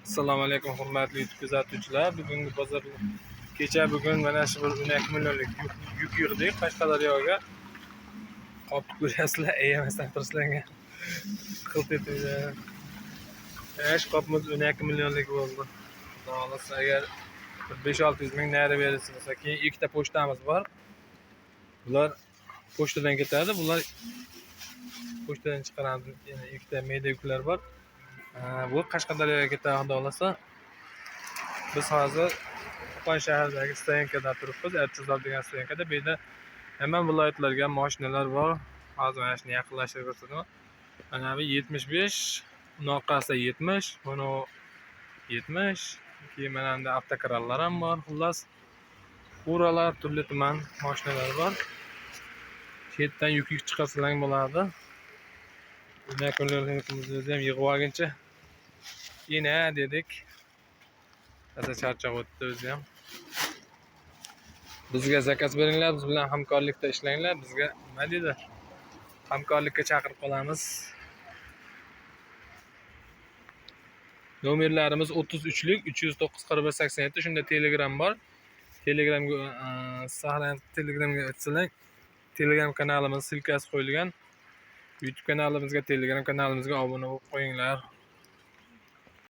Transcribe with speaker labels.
Speaker 1: Assalomu alaykum, hurmatli YouTube kuzatuvchilar. Bugungi bozor kecha bugun mana shu bir 12 millionlik yuk yig'dik Qashqadaryoga. Qopni ko'ryapsizlar, ayamasdan tirishlangan. Qilt etib. Mana shu qopimiz 12 millionlik bo'ldi. Xudo xohlasa, agar bir 5-600 ming nari berilsa bo'lsa, keyin ikkita pochtamiz bor. Bular pochtadan ketadi, bular pochtadan chiqaramiz. Yana ikkita mayda yuklar bor. Bu Qashqadaryoga ketadi, xudo xohlasa. Biz hozir Qo'qon shahridagi stoyankada turibmiz. Archazor degan stoyankada. Bu yerda hamma viloyatlarga mashinalar bor. Hozir mana shuni yaqinlashtirib ko'rsataman. Mana bu 75, uni orqasida 70, buni 70. Keyin mana bunda avtokranlar ham bor. Xullas, furalar, turli tuman mashinalar bor. Chetdan yuk chiqarsalar bo'ladi. Yukimizni o'zi ham yig'ib olguncha yine dedik. Rosa charchab o'tdi o'zi ham. Bizga zakaz beringlar, biz bilan hamkorlikda ishlanglar. Bizga nima deydi? Hamkorlikka chaqirib qolamiz. Nomerlarimiz 33lik 309 41 87. Shunda Telegram bor. Telegramga sahran Telegramga o'tsalar, Telegram kanalimiz silkasi qo'yilgan. YouTube kanalimizga, Telegram kanalimizga obuna bo'lib qo'yinglar.